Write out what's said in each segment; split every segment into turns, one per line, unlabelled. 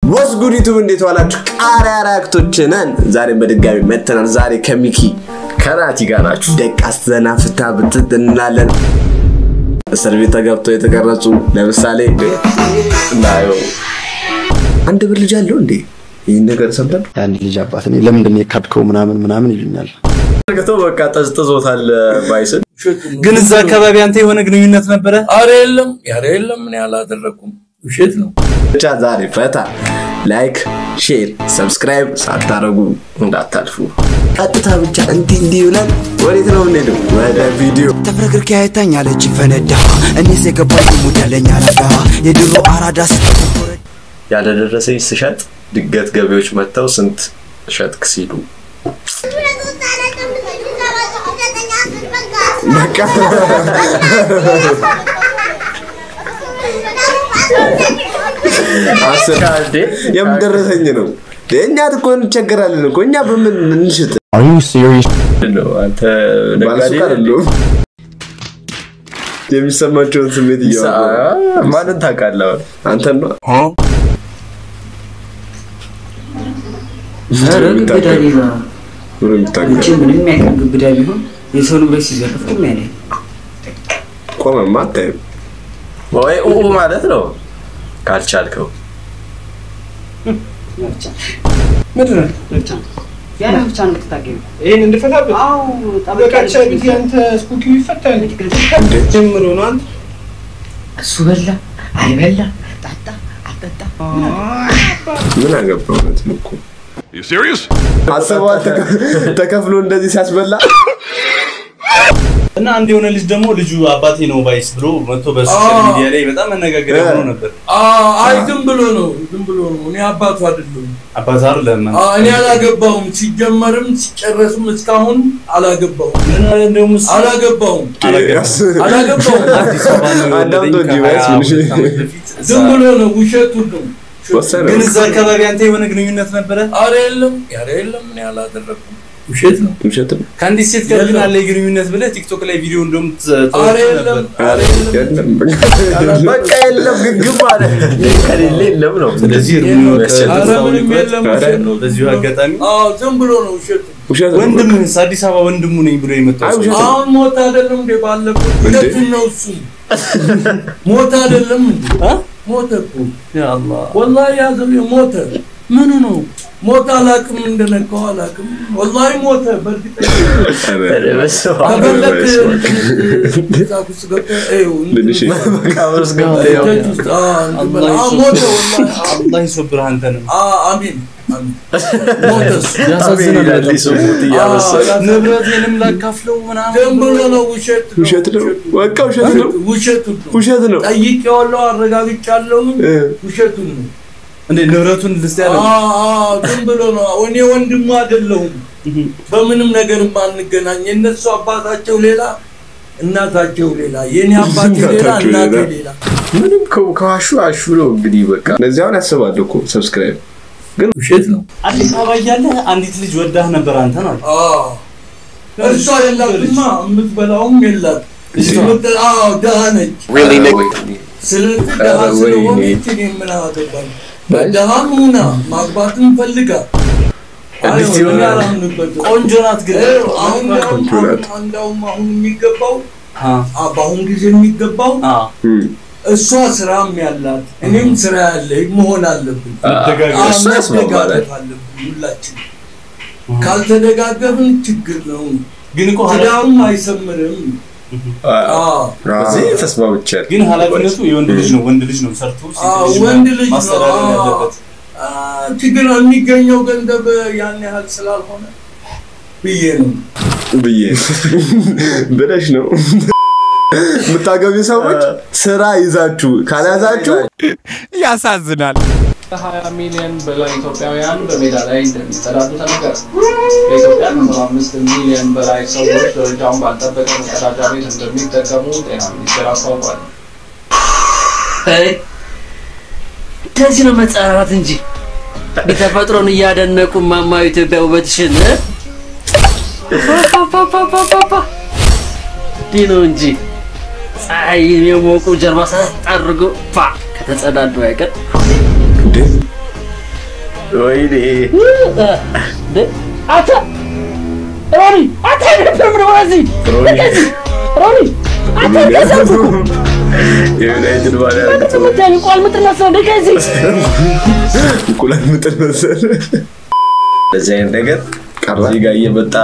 What's good YouTube፣ እንዴት ዋላችሁ? ቃሪያ ራክቶች ነን። ዛሬም በድጋሚ መተናል። ዛሬ ከሚኪ
ከናቲ ጋር ናችሁ።
ደቃስ ዘና ፍታ ብትት እንላለን። እስር ቤት ተገብተው የተቀረጹ ለምሳሌ
ናዮ
አንድ ብር ልጅ አለው እንዴ? ይህን ነገር ሰምተን
የአንድ ልጅ አባት ነኝ። ለምንድን ነው የካድከው ምናምን ምናምን ይሉኛል።
እርግቶ በቃ ጠዝጥዞታል ባይስን።
ግን እዛ አካባቢ አንተ የሆነ ግንኙነት ነበረ?
አረ የለም፣ ኧረ የለም፣ እኔ አላደረኩም። ውሸት ነው።
ብቻ ዛሬ ፈታ፣ like፣ share፣ subscribe ሳታረጉ
እንዳታልፉ።
ቀጥታ ብቻ እንዲህ እንዲህ ብለን ወዴት ነው የምንሄደው? ወደ ቪዲዮ።
ተፍረክርኬ አይታኛለች ፈነዳ፣ እኔስ የገባኝ mood ያለኝ አራዳ፣ የድሮ አራዳ ስትኮረ።
ያለደረሰኝ ስሸጥ ድንገት ገቢዎች መጥተው ስንት ሸጥክ ሲሉ
በቃ 10 የምደረሰኝ ነው። እኛ እኮ እንቸገራለን እኮ፣ እኛ በምን እንሽጥ?
ነው አንተ ነጋዴ
ባለሱቅ
ነህ እንዴ?
አይደለሁም። የሚሰማቸውን ስሜት እያወራሁ ነው።
ማንን ታውቃለህ? አሁን?
አንተን ነው።
ኧረ ግብዳ ሌባ።
ብሎ የሚታገለው።
መቼም ምንም ያክል ግብዳ ቢሆን የሰው ንብረት ሲዘርፍ ቁም ያለ
ቆመማ አታይም።
ወይ ኡ ማለት ነው ካልቻልከው።
መብቻ ነው፣ መብቻ ነው። ያለ መብቻ ነው የምትታገቢው።
ይሄን እንድፈታበት?
አዎ፣ ጠበቅ
በቃ
ያለች
ቻቢት ያንተ ስኩኪው ይፈታል ጀምሮ ነው አንተ።
እሱ በላ አይበላ ጠጣ አልጠጣ
ምን አገባው? እውነት ነው እኮ አስበዋል። ተከፍሎ እንደዚህ ሲያስበላ።
እና አንድ የሆነ ልጅ ደግሞ ልጁ አባቴ ነው ባይስ ብሎ መጥቶ በ social media ላይ በጣም መነጋገሪያ ሆኖ ነበር።
አይ ዝም ብሎ ነው፣ ዝም ብሎ ነው። እኔ አባቱ አይደለሁም።
አባት አይደለም።
እኔ አላገባሁም። ሲጀመርም ሲጨረስም እስካሁን አላገባሁም።
ምን አለ እንደውም እሱ
አላገባሁም፣ አላገባሁም።
አዲስ አበባ ነው የወለደኝ
አዳምጦ እንጂ ባይስ
ከ22
ምን
ዓመት በፊት እዛ።
ዝም ብሎ ነው፣ ውሸቱን ነው።
ወሰነ።
ግን እዛ አካባቢ አንተ የሆነ ግንኙነት ነበረ?
አረ የለም፣ ኧረ የለም፣ እኔ አላደረኩም። ውሸት ነው።
ውሸት ነው።
ከአንዲት ሴት ጋር ግን አለ ግንኙነት ብለህ ቲክቶክ ላይ ቪዲዮ እንደውም
አረ
ተወጥቶ
የለም፣
ነበር።
አረ የለም።
የለም።
በቃ የለም ግግም አለ። ከሌለ የለም ነው።
ስለዚህ እርሙን
አረ ምንም የለም፣ ውሸት ነው።
በዚሁ አጋጣሚ
አዎ ዝም ብሎ ነው፣ ውሸት ነው።
ውሸት ነው።
ወንድምህስ አዲስ አበባ ወንድሙ ነኝ ብሎ የመጣው
አይ
ሰው
ውሸት ነው።
አሁን ሞት አይደለም እንዴ? ባለፈው ውሸቱን ነው። እሱም ሞት አይደለም እንዴ?
እ?
ሞተ እኮ።
ያ አላህ።
ወላሂ ያ ሰውዬ ሞተ።
ምኑ ነው?
ሞት አላውቅም፣ እንደነካው አላውቅም። ወላሂ ሞተ። በእርግጠኝነት
በስመ አብ።
ከፈለክ መጽሐፍ ውስጥ ገብተህ እየው፣ እንትን
ትንሽ
መቃብር ውስጥ ገብተህ ያው
church ውስጥ እንትን በል። ሞተ ወላሂ።
አላህ ይሶብርህ አንተንም።
አሚን አሚን። ሞተ እሱ።
አሜን ይላል ሊስሙት እያመሰለ።
ንብረቴንም ላካፍለው ምናምን
ዝም ብሎ ነው፣ ውሸት ነው።
ውሸት ነው። በቃ ውሸት ነው።
ውሸቱን ነው።
ውሸት ነው።
ጠይቄዋለሁ፣ አረጋግጫለሁ። ውሸቱን ነው።
እንዴ ንብረቱን ልስጥ ያለው?
አዎ ዝም ብሎ ነው። እኔ ወንድሙ አይደለሁም። በምንም ነገር አንገናኝ። የእነሱ አባታቸው ሌላ፣ እናታቸው ሌላ፣ የኔ አባቴ ሌላ፣
እናታቸው
እናቴ
ሌላ።
ሌላ።
ምንም ከዋሹ አሹ ነው እንግዲህ በቃ።
እነዚህ አሁን ያስባሉ እኮ subscribe
ውሸት ነው።
አዲስ አበባ እያለህ አንዲት ልጅ ወዳህ ነበር አንተ ነው።
አዎ እሷ የላትማ፣ የምትበላውም የላት። አዎ ደሃ ነች። ስለዚህ ደሃ
ኧረ ወይኔ።
ስለሆነች እኔ ምን አገባኝ? ደሃም ሁና ማግባትም ፈልጋ
እንዴት
አይሆንም፣ እኔ
ይሆናል?
አላምንበትም።
ቆንጆ ናት ግን።
ይኸው አሁን
ቆንጆ ናት።
እንደውም አሁን የሚገባው
አ
በአሁን ጊዜ የሚገባው
አ
እሷ ስራም ያላት እኔም ስራ ያለኝ መሆን አለብን።
መደጋገፍ።
እሱ ያስማማናል።
መደጋገፍ አለብን ሁላችን። ካልተደጋገፍን ችግር ነው።
ግን እኮ
ትዳሩም አይሰምርም። አዎ
በዚህ ተስማምቻለሁ።
ግን ኃላፊነቱ የወንድ ልጅ ነው። ወንድ ልጅ ነው ሰርቶ ሴት
አዎ፣
ልጅ
ወንድ ልጅ ነው።
ማስተዳደር ያለበት።
ችግር የሚገኘው ገንዘብ ያን ያህል ስላልሆነ ብዬ ነው።
ብዬ ብለሽ ነው የምታገቢ ሰዎች ስራ ይዛችሁ ካልያዛችሁ
ያሳዝናል።
ከ20 ሚሊዮን በላይ ኢትዮጵያውያን በሜዳ ላይ እንደሚጸዳዱ ተነገረ። በኢትዮጵያ ከ75 ሚሊዮን በላይ ሰዎች ደረጃውን ባልጠበቀ መጸዳጃ ቤት እንደሚጠቀሙ ጤና ሚኒስቴር አስታውቋል።
እንደዚህ ነው መጸዳዳት እንጂ የተፈጥሮን እያደነቁ ማማ ኢትዮጵያ ውበትሽን ፓፓፓፓፓ እንዲህ ነው እንጂ ፀሐይ የሞቁ ጀርባ ሰጥ አድርጎ ፋ ከተጸዳዱ አይቀር
እንዴ?
ወይኔ
አንተ ሮኒ አንተ ሮኒ ሮኒ አንተ
የዩናይትድ ባለ
እንቁላል ምጥል መሰለህ ከዚህ
እንቁላል ምጥል መሰለህ።
እንደዚህ አይነት ነገር እዚህ ጋር እየመጣ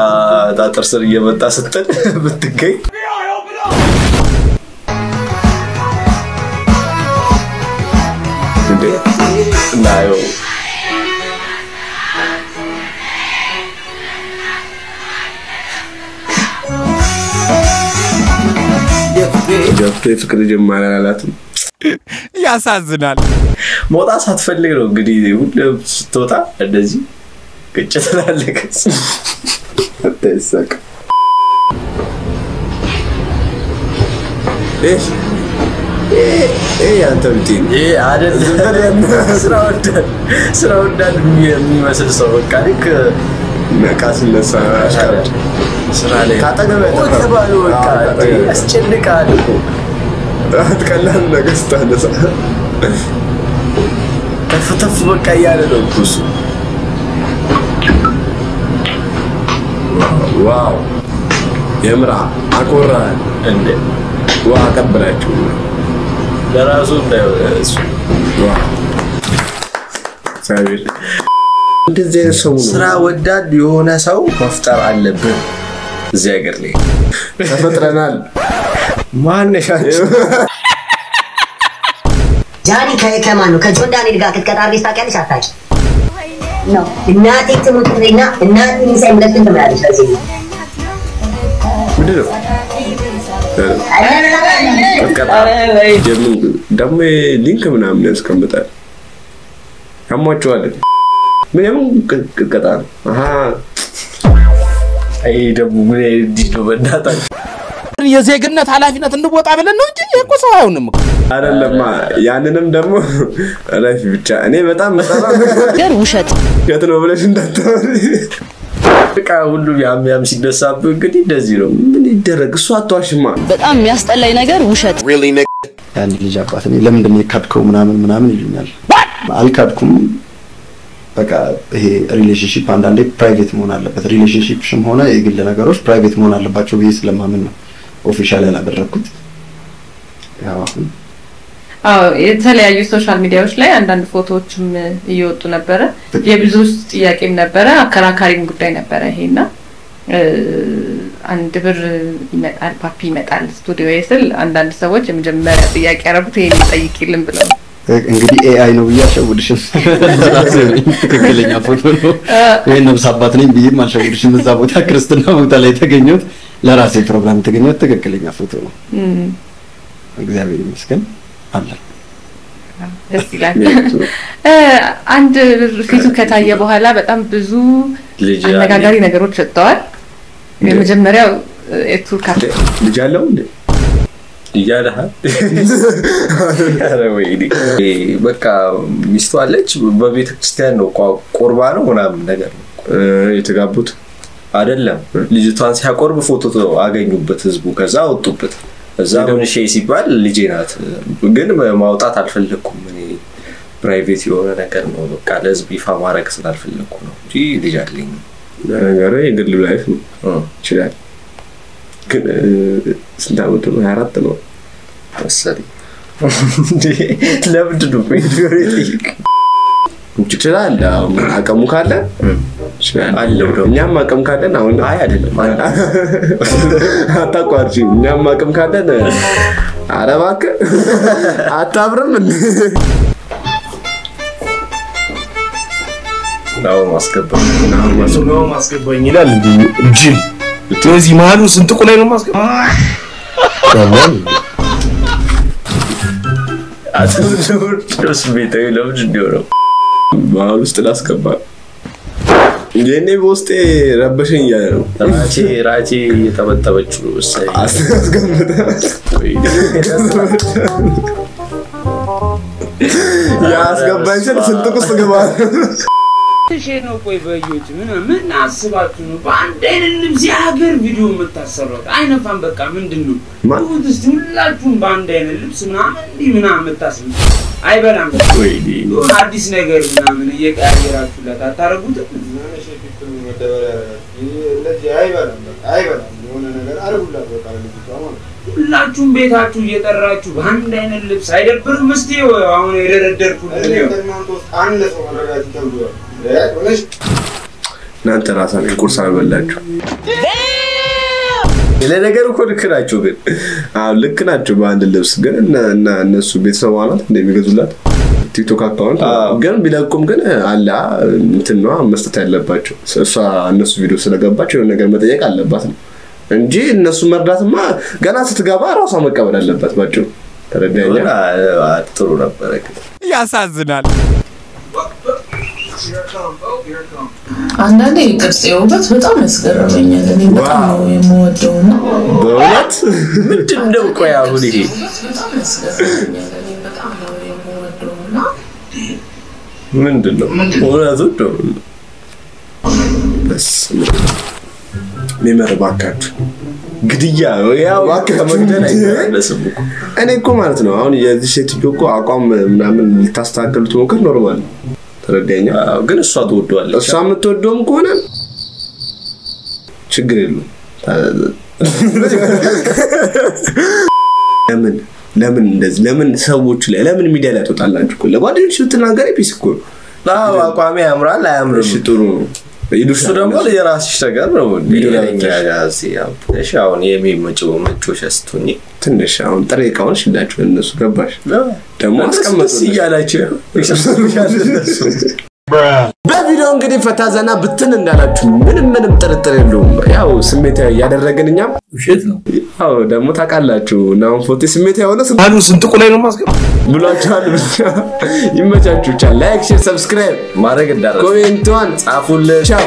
ጣጥር ስር እየመጣ ስትል ብትገኝ እንዴ ናዮ
ጀፍሬ ፍቅር ጀማሪ አላላትም።
ያሳዝናል።
መውጣት ሳትፈልግ ነው እንግዲህ ሁሌም ስትወጣ እንደዚህ ግጭት ላለከ
አታይሳቅ። እሺ አንተ ብጤ
አይደለም ስራ ወዳድ የሚመስል ሰው በቃ ልክ
ነቃ ሲነሳ አሽቃባጭ
ስራ ላይ
ካጠገብ
ተባሉ በቃ ያስጨንቃል እኮ
ቀላል ነገር ስታነሳ
ተፍ ተፍ በቃ እያለ ነው እኮ እሱ።
wow የምራ አኮራህን
እንዴ
ዋ አቀበላችሁ
ለራሱ እንዳይሆን እሱ
wow እግዚአብሔር እንደዚህ አይነት ሰው ነው።
ስራ ወዳድ የሆነ ሰው መፍጠር አለብን እዚህ ሀገር ላይ
ተፈጥረናል።
ማነሽ አንቺ?
ጃኒ ከማን ነው ከጆን ዳንኤል ጋር ክትቀጣ አድርገሽ ታውቂያለሽ? አታውቂም? ነው እናቴ ትሙት እና እናቴ ሚሳይ ሁለቱን ትምላለች። ለዚህ ነው
ምንድን ነው ደግሞ link ምናምን ያስቀምጣል። ያሟቸዋል። ምን የምን ቅጥቀጣ ነው? አሃ
ይሄ ደግሞ ምን አይነት ልጅ ነው? በእናታችሁ
የዜግነት ኃላፊነት እንወጣ ብለን ነው እንጂ ይሄ እኮ ሰው አይሆንም እኮ
አይደለማ። ያንንም ደግሞ life ብቻ እኔ በጣም
ነገር ውሸት
ውሸት ነው ብለሽ እንዳታወሪ።
በቃ ሁሉም ያም ያም ሲነሳብህ እንግዲህ እንደዚህ ነው።
ምን ይደረግ? እሱ አትዋሽማ።
በጣም የሚያስጠላኝ ነገር ውሸት።
የአንድ ልጅ አባት እኔ ለምንድን ነው የካድከው ምናምን ምናምን ይሉኛል። አልካድኩም። በቃ ይሄ relationship አንዳንዴ private መሆን አለበት። relationship ሽም ሆነ የግል ነገሮች private መሆን አለባቸው ብዬ ስለማምን ነው official ያላደረኩት። ያው አሁን
አዎ የተለያዩ social media ዎች ላይ አንዳንድ ፎቶዎችም እየወጡ ነበረ። የብዙዎች ጥያቄም ነበረ፣ አከራካሪም ጉዳይ ነበረ ይሄና አንድ ብር ይመጣል ፓፒ ይመጣል ስቱዲዮ ስል አንዳንድ ሰዎች የመጀመሪያ ጥያቄ ያደረጉት ይሄን ጠይቂልን ብለው
እንግዲህ AI ነው ብዬ አልሸውድሽም። ራሴ ነኝ፣ ትክክለኛ ፎቶ ነው። ይሄን ነብስ አባት ነኝ ብዬም አልሸውድሽም። እዛ ቦታ ክርስትና ቦታ ላይ የተገኘሁት ለራሴ ፕሮግራም የተገኘሁት ትክክለኛ ፎቶ ነው። እግዚአብሔር ይመስገን አለ።
ደስ ይላል። አንድ ብር ፊቱ ከታየ በኋላ በጣም ብዙ አነጋጋሪ ነገሮች ወጥተዋል። የመጀመሪያው የቱርክ
ልጅ አለው እንዴ
እያለህ ኧረ ወይኔ በቃ ሚስቱ አለች። በቤተ ክርስቲያን ነው ቆርባ ነው ምናምን ነገር ነው
የተጋቡት
አይደለም። ልጅቷን ሲያቆርብ ፎቶ አገኙበት ህዝቡ፣ ከዛ አወጡበት። እዛ ምንሼ ሲባል ልጄ ናት፣ ግን ማውጣት አልፈለኩም እኔ private የሆነ ነገር ነው በቃ ለህዝብ ይፋ ማድረግ ስላልፈለኩ ነው እንጂ ልጅ አለኝ።
ለነገሩ የግል life ነው ይችላል። ግን ስንት ዓመቱ ነው? 24 ነው
መሰለኝ። ለምንድን ነው
ይችላል? አቅሙ ካለ
አለው ደግሞ
እኛም አቅም ካለን አሁን
አይ አይደለም
አታቋርጪ። እኛም አቅም ካለን ኧረ እባክህ አታብርም እንዴ?
ናው ማስገባ
ነው ማስገባኝ ይላል እንዴ ጅል። እዚህ መሀሉ ስንጥቁ ላይ ነው ማስገባ።
ስሜታዊ ለምንድን ነው የሆነው?
መሀል ውስጥ ላስገባ የኔ በውስጤ ረበሸኝ እያለ ነው።
ራቼ ራቼ እየጠበጠበችው ነው መሰለኝ።
አስገምተ ያስገባኝ ስል ስንጥቅ ውስጥ ገባ።
እሺ ነው። ቆይ በዮች ምን ምን አስባችሁ ነው በአንድ አይነት ልብስ የሀገር ቪዲዮ የምታሰሩት? አይነፋም። በቃ ምንድን ነው ሁት እስቲ ሁላችሁም በአንድ አይነት ልብስ ምናምን እንዲህ ምናምን የምታስቡ አይበላም።
ወይኔ
የሆነ አዲስ ነገር ምናምን እየቀያየራችሁላት አታረጉትም? ሁላችሁም ቤታችሁ እየጠራችሁ በአንድ አይነት ልብስ አይደብርም? እስቲ አሁን የደረደርኩት
እናንተ ራሳችሁ ቁርስ አልበላችሁ።
ለነገሩ እኮ ልክ ናቸው ግን
አዎ ልክ ናቸው። በአንድ ልብስ ግን እና እነሱ ቤተሰቧ ናት እንደሚገዙላት ቲክቶክ account ግን ቢለቁም ግን አላ እንትን ነዋ መስጠት ያለባቸው። እሷ እነሱ ቪዲዮ ስለገባቸው የሆነ ነገር መጠየቅ አለባት ነው እንጂ እነሱ መርዳትማ ገና ስትገባ ራሷ መቀበል አለባት። ባጭሩ ተረዳኸኝ?
ጥሩ ነበረ ግን
ያሳዝናል።
አንዳንዴ የቅርጽ የውበት በጣም ያስገርመኛል። እኔ በጣም ነው የምወደው እና
በእውነት
ምንድን ነው ቆይ አሁን ይሄ
በጣም ያስገርመኛል። እኔ በጣም ነው የምወደው እና
ምንድን ነው እውነቱን ነው።
በስመ አብ ሜመር እባካችሁ
ግድያ ነው ያው ከመግደል አይተናነስም እኮ።
እኔ እኮ ማለት ነው አሁን የዚህ ሴትዮ እኮ አቋም ምናምን ልታስተካከሉት ሞክር normal ነው። ተረዳኸኝ?
ግን እሷ ትወደዋለች።
እሷ የምትወደውም ከሆነ ችግር የለውም። ለምን ለምን እንደዚህ ለምን ሰዎቹ ላይ ለምን ሚዲያ ላይ ትወጣላችሁ? እኮ ለጓደኞች ብትናገሪ peace እኮ ነው።
አዎ አቋሜ ያምራል አያምርም?
እሺ ጥሩ ነው።
እሱ ደግሞ የራስሽ ነገር ነው።
ቪዲዮ ላይ
እኛ ጋር እዚህ አምጥተሽ አሁን የሚመጪው መጮሻ ስትሆኚ
ትንሽ አሁን ጥሬ እቃውን ሽላችሁ እነሱ ገባሽ ደግሞ
እነሱ
አስቀመጡ
ደስ እያላቸው እነሱ
በቪዲዮ እንግዲህ ፈታ ዘና ብትን እንዳላችሁ ምንም ምንም ጥርጥር የለውም። ያው ስሜታዊ ያደረግን እኛም
ውሸት ነው።
ያው ደግሞ ታውቃላችሁ ናሁን ፎቴ ስሜታዊ የሆነ
አሉ ስንጥቁ ላይ ነው ማስገባ
ብሏችኋል። ብቻ ይመቻችሁ። ብቻ like፣ share፣ subscribe
ማድረግ እንዳረሱ
comment ቷን
ጻፉልን።
ቻው።